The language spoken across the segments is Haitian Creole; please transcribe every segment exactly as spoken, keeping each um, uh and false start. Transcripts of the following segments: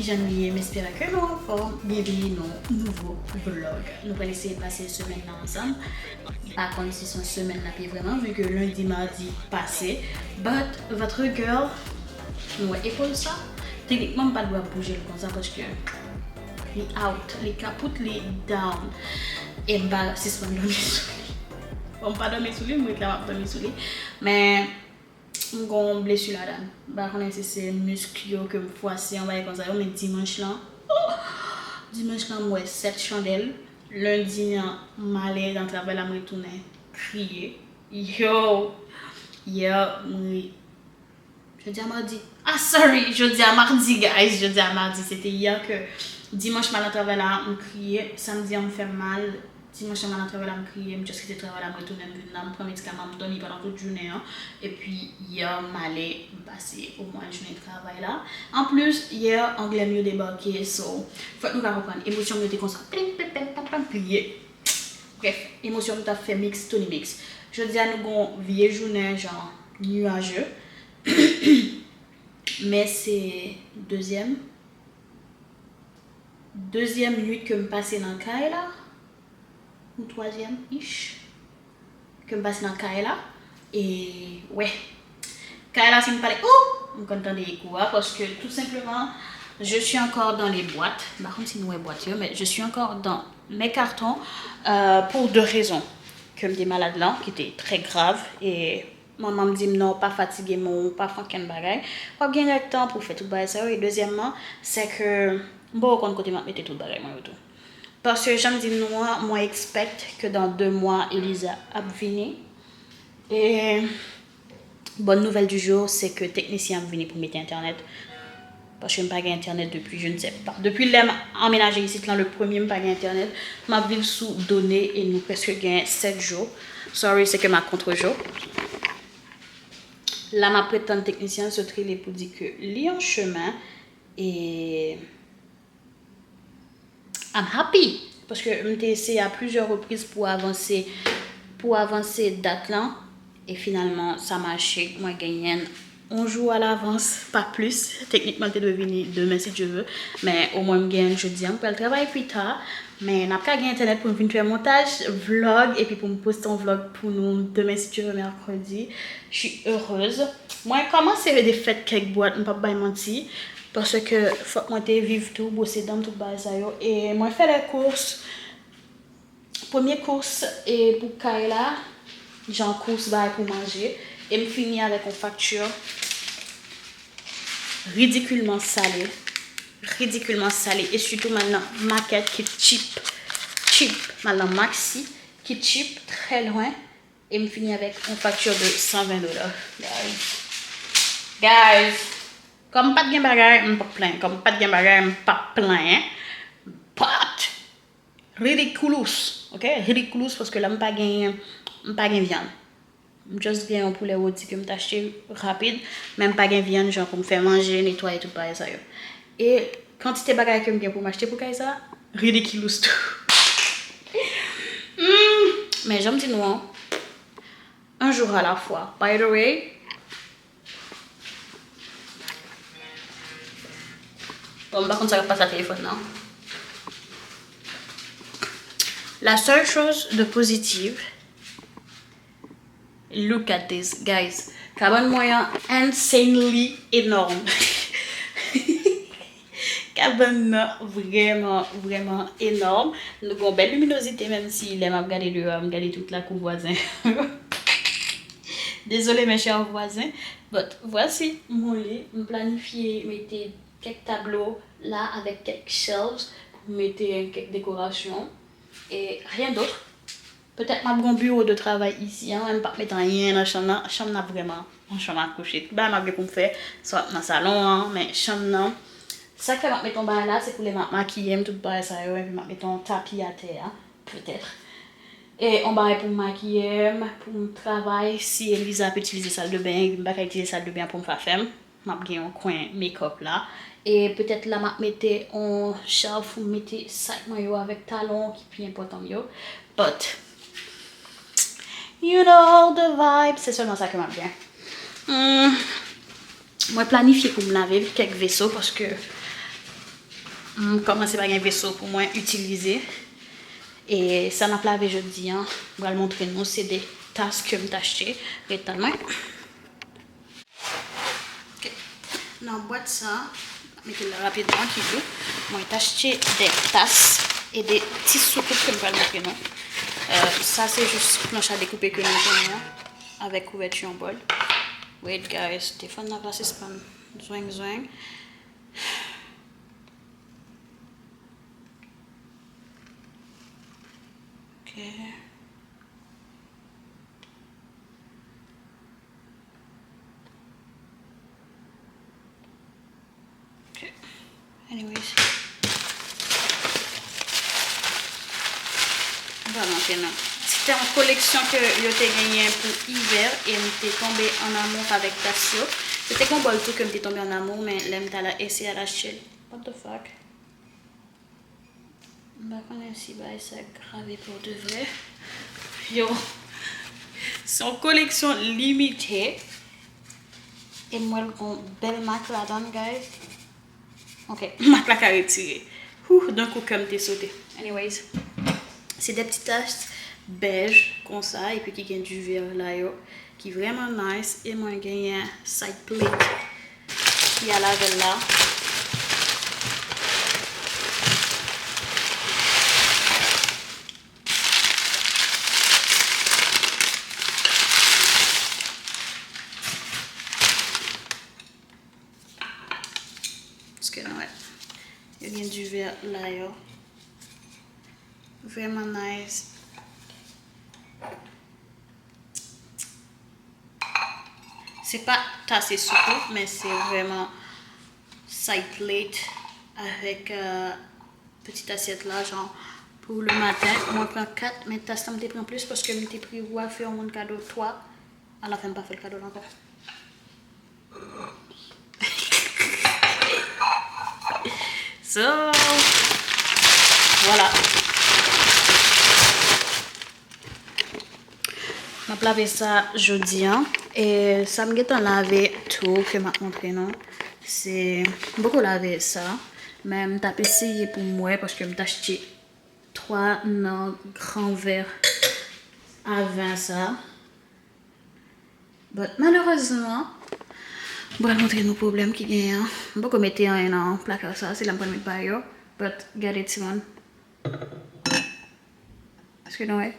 Jan nou ye, m espere ke nou anfòm. Byenvini nan nouvo vlog. Nou pral eseye pase semèn nan ansanm. M pa konn si se yon semèn n ap ye vrèman, vi ke lendi, madi pase. But, votre girl, nou wè epòl sa? Teknikman, m pa t dwe ap bouje l konsa paske li out, li kaput, li down. E m pa sispann dòmi sou li. Bon, m pa dòmi sou li, m ret la, m ap dòmi sou li. Men, m gon blesi ladan. M pa konnen si se misk yo ke m fwase, yon bagay konsa yo, men dimanch lan, oh! Dimanch lan, m wè sèt chandèl. Lendi an, m ale nan travay la, m retounen kriye. Yo! Yè, m ri. Jodi a madi. Ah, sorry! Jodi a madi, guys! Jodi a madi. Se te yè ke dimanch m al nan travay la, m kriye. Samdi an, m fè m mal. Dimanch lan, m al nan travay la, m kriye, m just kite travay la, m retounen, m vin la, m pran medikaman, m dòmi pandan tout jounen an. Epi, yè, m ale, m pase omwen jounen travay la. Anplis, yè, anglè m yo debake, so, fòk nou ka konprann, emosyon m yo te konsa, plim, plim, plim, plim, plim, kriye. Brèf, emosyon nou t ap fè mix, Tony mix. Jodi a, nou gon vye jounen, jan, nuaje. Men se dezyèm, dezyèm nuit ke m pase nan kay la. Yon twazyèm ish ke m pase nan kay la. E, wè. Kay la, si m pale, ou! M konn tande eko a, paske, tou senpleman, je suis encore dans les boîtes. M pa konn si nou wè bwat yo, men je suis encore dans mes cartons, euh, pour deux raisons. Ke m te malad lan, ki te trè grav, e manman m di m, "Non, pa fatige, men ou pa fè okenn bagay. W ap gen nèk tan pou w fè tout bagay sa yo." E dezyèmman, se ke m poko konn kote m ap mete tout bagay mwen yo tou. Paske jan m di nou an, mwen expect ke dans deux mois, Eliza ap vini. E bonne nouvelle du jour, se ke teknisyen ap vini pou mete entènèt. Paske m pa gen entènèt depi, je ne sais pas. Depi lè m anmenaje isit lan, le premye, m pa gen entènèt. M ap viv sou done e nou prèske gen sèt jou. Sorry, se ke m a kontrejou. La, m ap ret tann teknisyen an sot rele pou di ke li an chemen. E I'm happy, paske m te eseye a plizyè repriz pou avanse, pou avanse dat lan, e finalman, sa mache, mwen genyen yon jou alavans, pa plis. Teknikman, l te dwe vini demen, si Dye vle, men omwen m genyen l jodi a, m pral travay pita, men n ap ka gen entènèt pou m vin fè montaj vlog, epi pou m poste yon vlog pou nou demen, si Dye vle, mèkredi. Je suis heureuse. Mwen kòmanse defèt kèk bwat, m p ap bay manti. Paske fòk mwen te viv tou, bwose dan m, tout bagay sa yo. E mwen fè lè kous, premye kous e pou kay la, jan kous bagay pou manje. E m fini avèk yon fakti ridikilman sale. Ridikilman sale. E sitou m al nan makèt ki cheap. Cheap. M al nan Maxi ki cheap, trè lwen. E m fini avèk yon fakti de san ven dola. Guys. Guys. Kòm m pa t gen bagay, m p ap plenyen. Kòm m pa t gen bagay, m p ap plenyen. But, ridiculous. Ok? Ridiculous paske la m pa gen, m pa gen vyann. M just gen yon poulè woti ke m t achte rapid, men m pa gen vyann jan pou m fè manje, netwaye tout bagay sa yo. E kantite bagay ke m gen pou m achte pou kay sa, ridiculous tou. Hmm, men jan m di nou an, un jour à la fois. By the way, bon, m pa konn sa k ap pase ak telefòn nan. La seule chose de positive, look at this, guys. Kabann mwen an insanely enòm. Kabann nan vrèman, vrèman enòm. Nou gon bèl liminozite, menm si lè m ap gade deyò a, m gade tout lakou vwazen. Désolé, mes chers voisins. But, voici mon lit. M planifye mete kèk tablo la avèk kèk shelves pou mete kèk dekorasyon. E rien d'autre. Petèt m ap gon biwo de travay isi an, men m p ap met anyen nan chanm nan. Chanm nan vrèman yon chanm a kouche. Tout bagay m ap gen pou m fè, swa nan salon an, men chanm nan. Sa k fè m ap met yon bagay la, se pou lè m ap makiye m, tout bagay sa yo, epi m ap met yon tapi atè a, petèt. E yon bagay pou m makiye m, pou m travay, si Eliza ap itilize sal de beny, m pa ka itilize sal de beny an pou m pa fè m. M ap gen yon kwen make-up la. E petèt la, m ap mete yon shelf pou m mete sak mwen yo avèk talon ki pi enpòtan m yo. But, you know the vibe. Se sèlman sa ke m ap gen. Hmm, mwen planifye pou m lave kèk veso paske M kòmanse pa gen veso pou mwen itilize. E sa n ap lave jodi a, m pral montre nou, se de tas ke m t achte. Ret tann mwen. Ok. Nan bwat sa, mete l la rapidman, ki dou. Mwen t achte de tas e de ti soukoup ke m pral montre nou. Euh, sa se jis planch a dekoupe ke nou genyen an, avèk kouvèti yon bòl. Wait, guys, telefòn nan pa sispann zweng zweng. Ok. Ok. Anyways. Bon, ok, non. Se te yon koleksyon ke yo te genyen pou ivè e m te tonbe an amour avèk tas yo. Se te gon bòl tou ke m te tonbe an amour, men lè m t al eseye al achte l. What the fuck? M pa konnen si bagay sa grave pou de vrè. Yo, se yon koleksyon limite. E m wè l gon bèl mak ladan l, guys. Ok, mak la ka retire. Huh, d'un coup, kè m te sote. Anyways, se de ti tas bèj konsa, epi ki gen divè la yo. Ki vrèman nice. E mwen genyen side plate ki al avè l la. Paske nou wè, yo gen divè la yo. Vrèman nice. Se pa tas e soukoup, men se vrèman side plate avèk, euh, ti asyèt la, jan pou le maten. Mwen pran kat, men tas la m te pran plis paske m te prevwa fè yon moun kado twa. Alafen, m pa fè l kado l ankò. So, vwala. M ap lave sa jodi a. E sa m gentan lave tou ke m ap montre nou. Se, m poko lave sa, men m t ap eseye pou m wè, paske m t achte twa nan gran vè a ven sa. But malerezman, m pral montre nou pwoblèm ki genyen an. M poko mete anyen nan plaka sa, se la m pral met bagay yo. But gade timoun. Èske nou wè?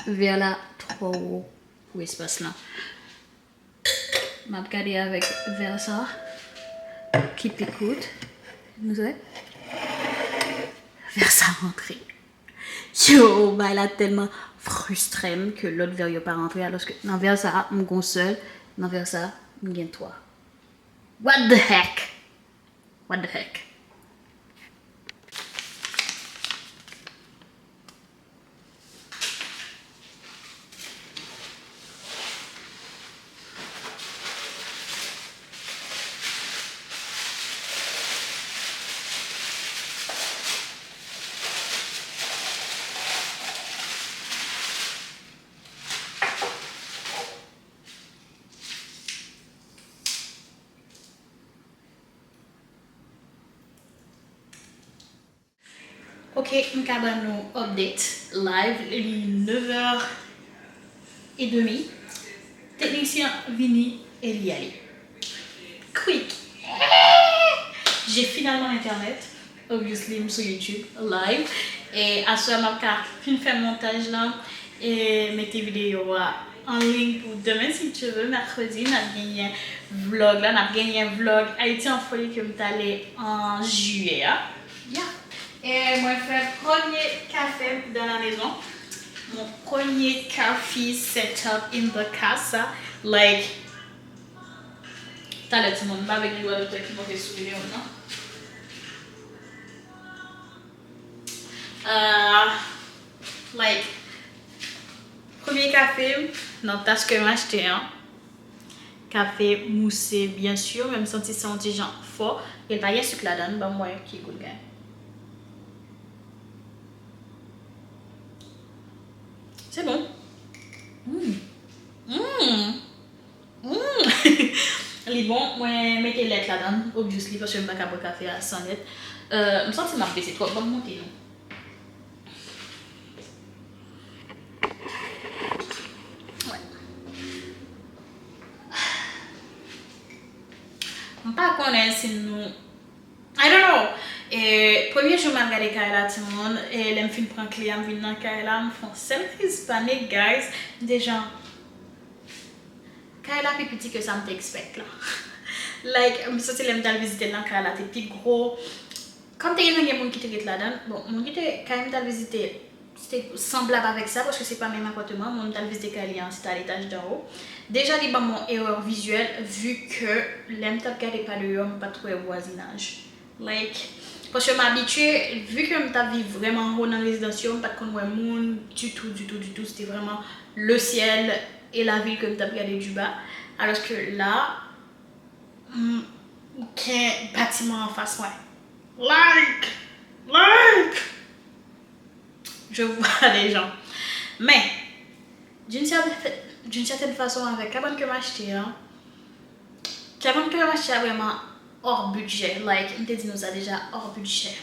Vè la twò wo pou espas lan. M ap gade avèk vè sa ki pi kout. Nou wè? Vè sa rantre. Yo, bagay la tèlman fristre m ke lòt vè yo pa rantre, alòske nan vè sa, m gon sèl, nan vè sa, m gen twa. What the heck? What the heck? Ok, m ka ban nou update live, li nèf è edemi. Teknisyen vini e li ale. Quick. J'ai finalement internet. Obviously, m sou YouTube live. E aswè, m ap ka fin fè montaj la e mete videyo a an liy pou demen, si Dye vle, mèkredi, n ap genyen vlog la, n ap genyen vlog Ayiti an foli ke m t ale an jiyè a. Yeah. E mwen fè premye kafe m dans la maison. Mon premier coffee setup in the casa. Like, talè timoun, m pa vle gen dwa doktè ki monte sou videyo m nan. Euh, like, premye kafe m nan tas ke m achte an. Kafe mouse, byen si, men m santi se yon ti jan fò. E l pa gen sik ladan l, ban m wè ki gou l gen. Se bon. Mm. Mm. Mm. Li bon, mwen mete lèt ladan l, obviously, paske m pa ka bwè kafe a san lèt. Euh, m santi m ap bese twòp, ban m montre nou. M pa konnen si nou, I don't know. E, premye jou m al gade kay la, timoun, e lè m fin pran kle a, m vin nan kay la, m fè yon sèl kriz panik, guys. M te jan, kay la pi piti ke sa m te expect la. Like, m santi lè m t al vizite l nan, kay la te pi gwo. Kòm te gentan gen moun ki te ret ladan l, bon, moun ki te, kay m t al vizite, se te sanblab avèk sa, paske se pa menm apatman, moun m t al vizite kay li an, se t al etaj danwo. Deja, li ban m yon erè vizyèl, vi ke lè m t ap gade pa deyò, m pa t wè vwazinaj. Like, paske m abitye, vi ke m t ap viv vrèman anwo nan rezidans yo, m pa t konn wè moun ditou, ditou, ditou. Se te vrèman le ciel et la ville ke m t ap gade du bas. Alòske la, m gen batiman anfas mwen. Like! Like! Je vois des gens. Men, d'une certaine, d'une certaine façon, avèk kabann ke m achte an, kabann ke m achte a vrèman hors budget. Like, m te di nou sa deja, hors budget.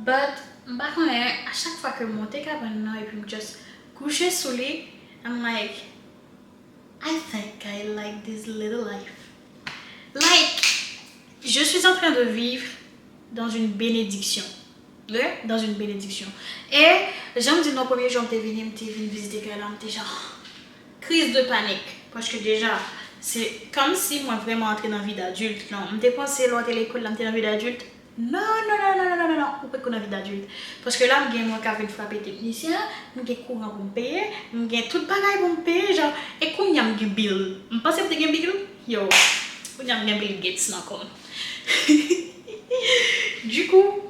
But, m pa konnen, a chak fwa ke m monte kabann nan epi m just kouche sou li, I'm like, I think I like this little life. Like, je suis en train de vivre dans une bénédiction. Ok? Dans une bénédiction. E, jan m di nou, premye jou m te vini, m te vin vizite kay la, m te jan, kriz de panik. Paske deja, se kòmsi mwen vrèman antre nan vi d adilt. Non, m te panse lè w te lekòl la, m te nan vi d adilt. Non, non, non, non, ou potko nan vi d adilt. Paske la, m gen mwen k ap vin frape teknisyen, m gen kouran pou m peye, m gen tout bagay pou m peye, jan, e kounye a m gen bil. M panse m te gen bil? Yo, kounye a m gen Bill Gates nan kò m. Du coup,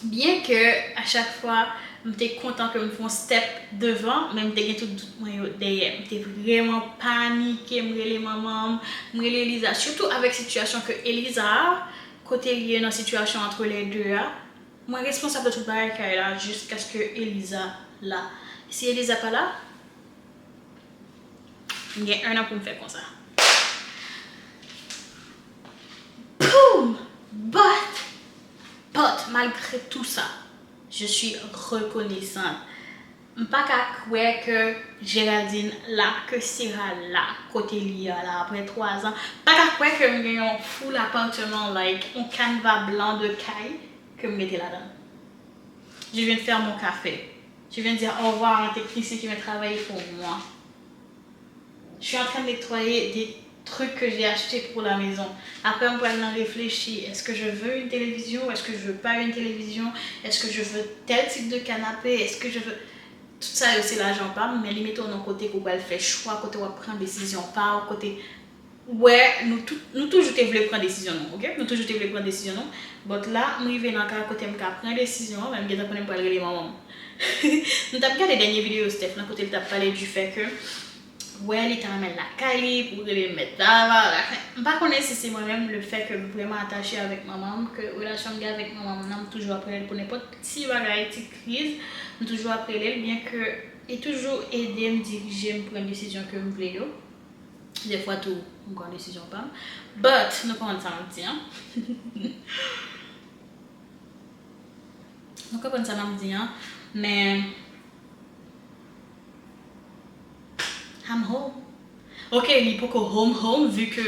byen ke a chak fwa, m te kontan ke m fè yon step devan, men m te gen tout dout mwen yo dèyè. M te vrèman panike, m rele manman m, m rele Eliza, sitou avèk sitiyasyon ke Eliza a, kote l ye nan sitiyasyon entre les deux a, mwen responsab de tout bagay kay la jiskaske Eliza la. Si Eliza pa la, m gen enn an pou m fè konsa. Poum! But, but, malgre tout sa, je suis reconnaissante. M pa ka kwè ke Géraldine la, ke Sera la, kote li ye a la, apre twa zan. M pa ka kwè ke m gen yon full apatman, like, yon kanva blan de kay ke m mete ladan l. Je viens de faire mon café. Je viens de dire au revoir à un technicien qui vient travailler pour moi. Je suis en train de nettoyer des trucs que j'ai achetés pour la maison. Après, m pral nan reflechi, est-ce que je veux une télévision? Est-ce que je veux pas une télévision? Est-ce que je veux tel type de canapé? Est-ce que je veux... Tout sa yo, se lajan pa m, men li mete w nan kote ke w pral fè chwa, kote w ap pran desizyon pa w, kote, wè, nou tout, nou toujou te vle pran desizyon nou, ok? Nou toujou te vle pran desizyon nou. But la, m rive nan ka kote m ka pran desizyon an, men m gentan konnen m pral rele manman m. M t ap gade dènye videyo Steph lan, kote l t ap pale du fait que, wè, li ta renmen l lakay li, pou rele l mèt dava, la. M pa konnen si se mwen menm, le fait que m vrèman atache avèk manman m, ke relasyon m gen avèk manman m nan, m toujou ap rele l pou nenpòt ti bagay, ti kriz, m toujou ap rele l, byen ke li toujou ede m dirije m pran desizyon ke m vle yo. Dèfwa tou, m pran desizyon pa m. But, nou konprann sa m ap di an. Nou konprann sa m ap di an. Men, I'm home. Ok, li poko home home, vi ke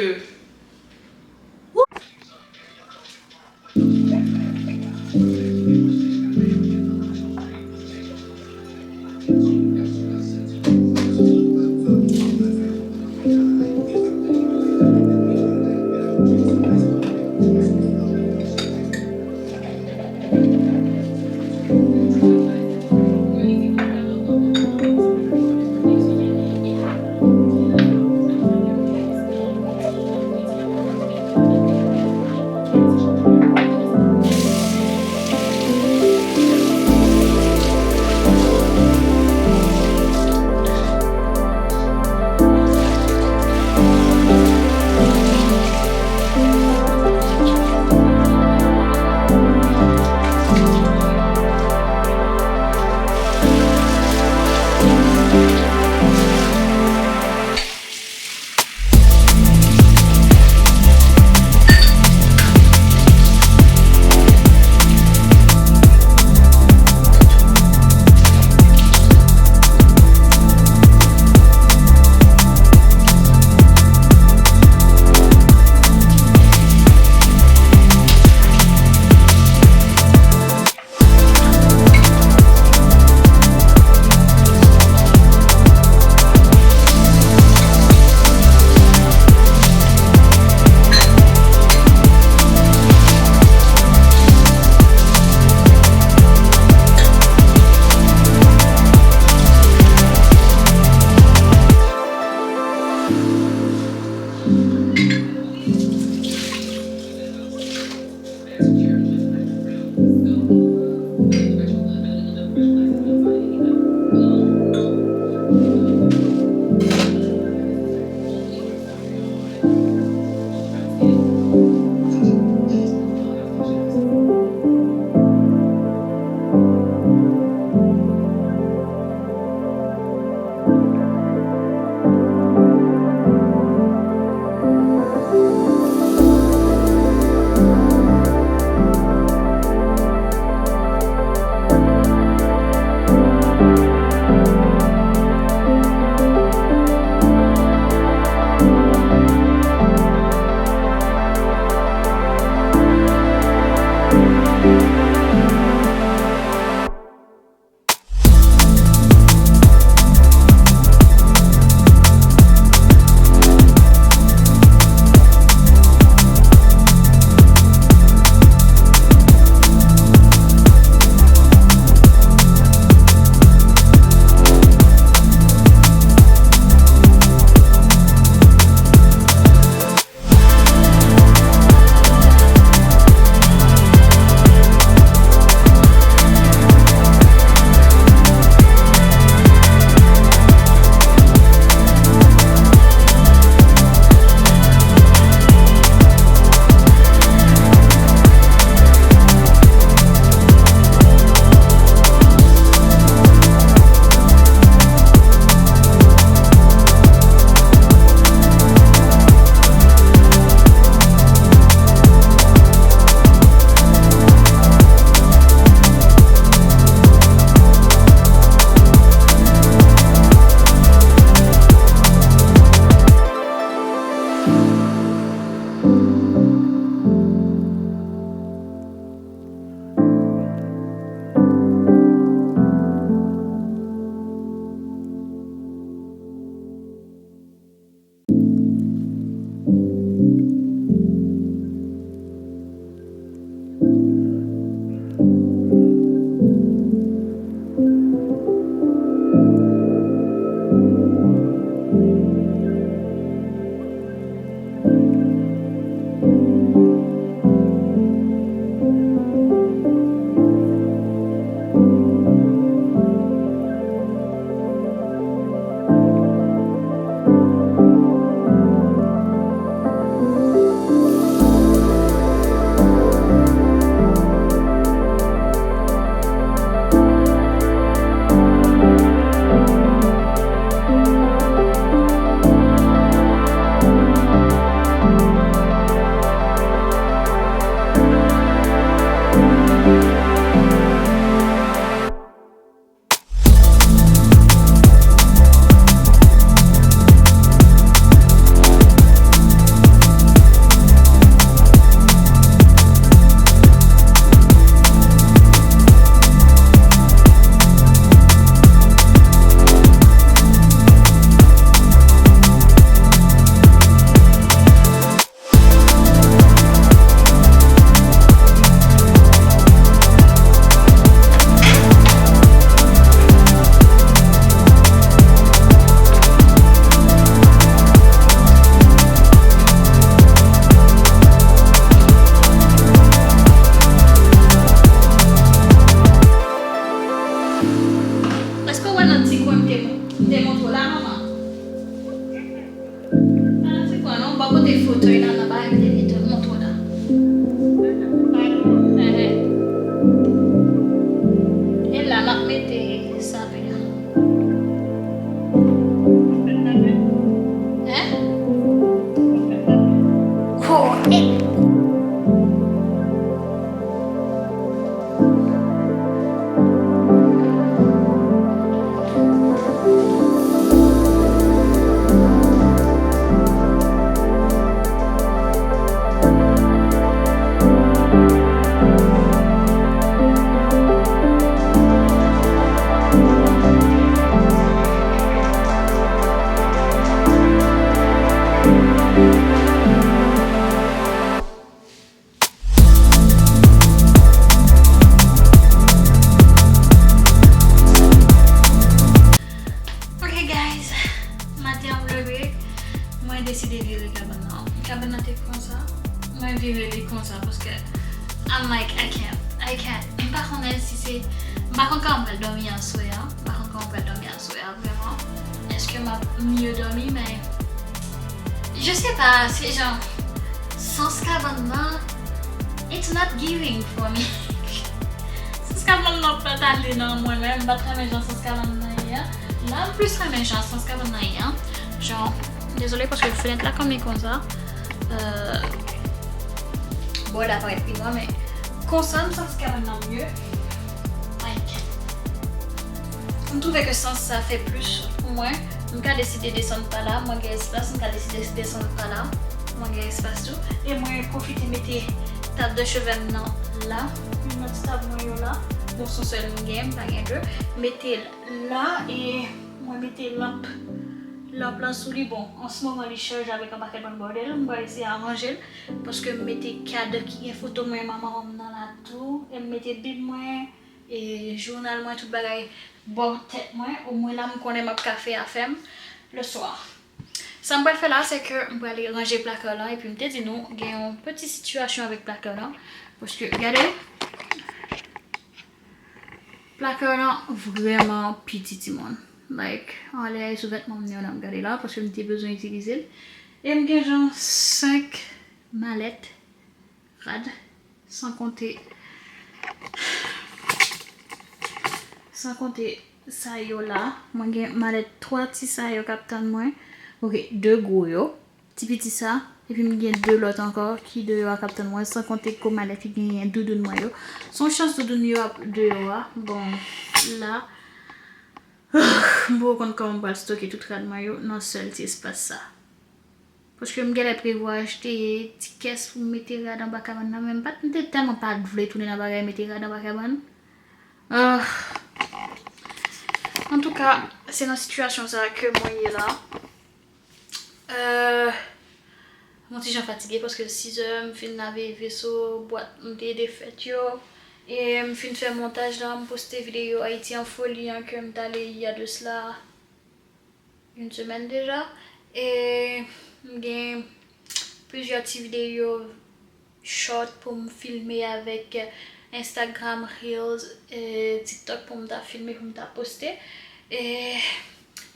Te fotèy la nan bagay m te mete montre w la. Enhen. E la, m ap mete sa. Hein? Correct. Ok, guys, maten an m leve, mwen deside vire kabann nan. Kabann nan te konsa, mwen vire li konsa paske I'm like, I can't, I can't. M pa konnen si se, m pa konn kòman m pral dòmi aswè a, m pa konn kòman m pral dòmi aswè a, vrèman. Èske m ap mye dòmi? Men je sais pas, se jan sans kabann nan, it's not giving for me. Sans kabann nan pa t ale nan mwen menm, m pa t renmen jan sans kabann nan ye a. La, m plis renmen jan sans kabann nan ye a. Jan, dezole paske fenèt la kanpe konsa. Euh, bò la parèt pi nwa, men konsa, m santi kabann nan mye. Like, m twouve ke sans sa fè plis pou mwen. M ka deside desann pa la, mwen gen espas, m ka deside desann pa la, mwen gen espas tou. E mwen pwofite mete tab de cheve m nan la, youn nan ti tab mwen yo la. Bon, se yon sèl m gen, m pa gen de. Mete l la, e mwen mete lanp, lanp lan sou li. Bon, an se moman li chaje avèk yon pakèt bann bòdèl, m pral eseye aranje l, paske m mete kad ki gen foto mwen e manman m nan la tou, e m mete bib mwen, e jounal mwen, tout bagay bò tèt mwen, omwen la m konnen m ap ka fè afè m le soir. Sa m pral fè la, se ke m pral ranje plaka lan, epi m te di nou, gen yon peti sitiyasyon avèk plaka lan, paske, gade, plaka lan vrèman piti, timoun. Like, anlè e sou vètman m nan, n ap gade la, paske m te bezwen itilize l. E m gen jan senk malèt rad, san konte, san konte sa yo la. Mwen gen malèt twa ti sa yo k ap tann mwen. Ok, de gwo yo, ti piti sa, epi m gen de lòt ankò ki deyò a k ap tann mwen, san konte gwo malèt ki genyen doudoun mwen yo. Se yon chans doudoun yo ap deyò a. Bon, la, m poko konn kòman m pral stoke tout rad mwen yo nan sèl ti espas sa. Paske m genlè prevwa achte ti kès pou m mete rad anba kabann nan, men m pa t, m te tèlman pa t vle tounen nan bagay mete rad anba kabann. Ah. Antouka, se nan sitiyasyon sa a ke mwen ye la. Euh, m on ti jan fatige paske sizè m fin lave veso, bwat m te defèt yo. E m fin fè montaj la, m poste videyo Ayiti an foli an ke m t ale y a de sla une semaine déjà. E m gen plizyè ti videyo short pou m filme avèk Instagram Reels, e TikTok pou m ta filme, pou m ta poste. E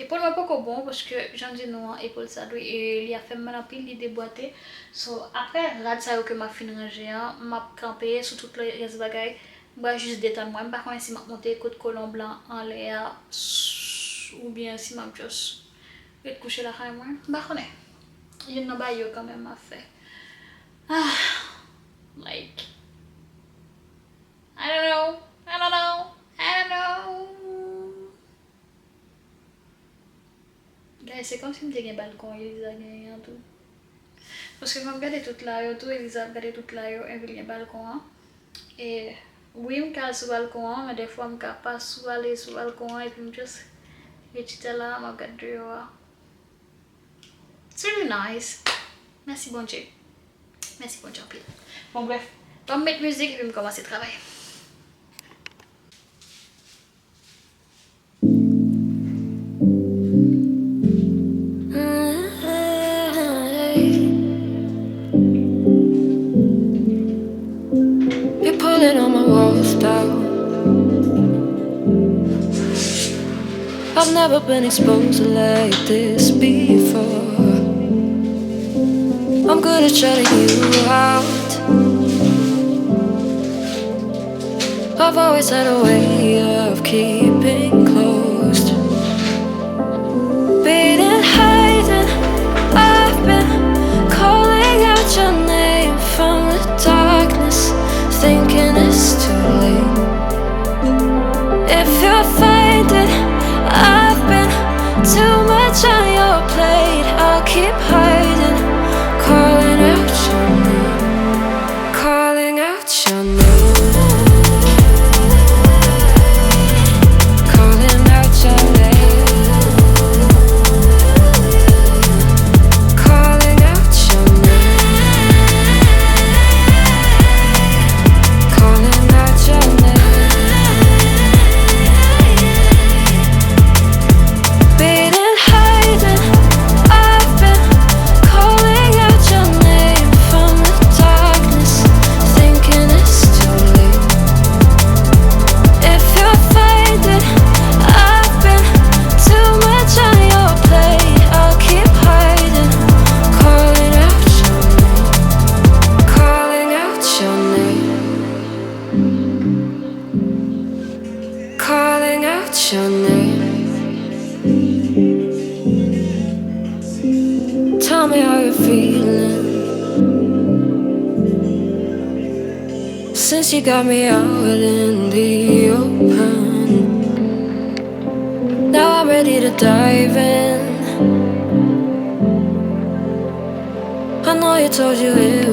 epòl mwen poko bon, paske jan m di nou an, epòl sa dwe, e li ap fè m mal anpil, li debwate. So, aprè rad sa yo ke m ap fin ranje an, m ap kanpe sou tout rès bagay. M pral jis detann mwen. M pa konnen si m ap monte kot kolon blan anlè a, s-, oubyen si m ap just ret kouche lakay mwen. M pa konnen. Youn nan bagay yo kanmenm m ap fè. Ah, like, I don't know. I don't know. I don't know. Guys, se kòmsi m te gen balkon Eliza genyen an tou. Paske m ap gade tout la yo tou, Eliza ap gade tout la yo, epi l gen balkon an. E wi, m ka al sou balkon an, men dèfwa m ka pa sou, ale sou balkon an, epi m just ret chita la, m ap gade deyò a. It's really nice. Mèsi Bondye. Mèsi Bondye anpil. Bon, brèf, ban m met mizik epi m kòmanse travay. You're pulling on my walls down. I've never been exposed like this before. I'm good at shutting you out. I've always had a way of keeping closed. Beating, hiding, I've been calling out your name from the darkness, thinking it's too late. If you're finding I've been too much on your plate, I'll keep hiding, calling out your name, calling out your name, calling out your name, calling out your name, calling out your name. Beating, hiding, I've been calling out your name from the darkness, thinking it's too late. If you're finding I've been too much on your plate, I'll keep hiding, calling out your name, calling out your name, calling out your name. Tell me how you're feeling since you got me out in the open. Now I'm ready to dive in. I know you told you it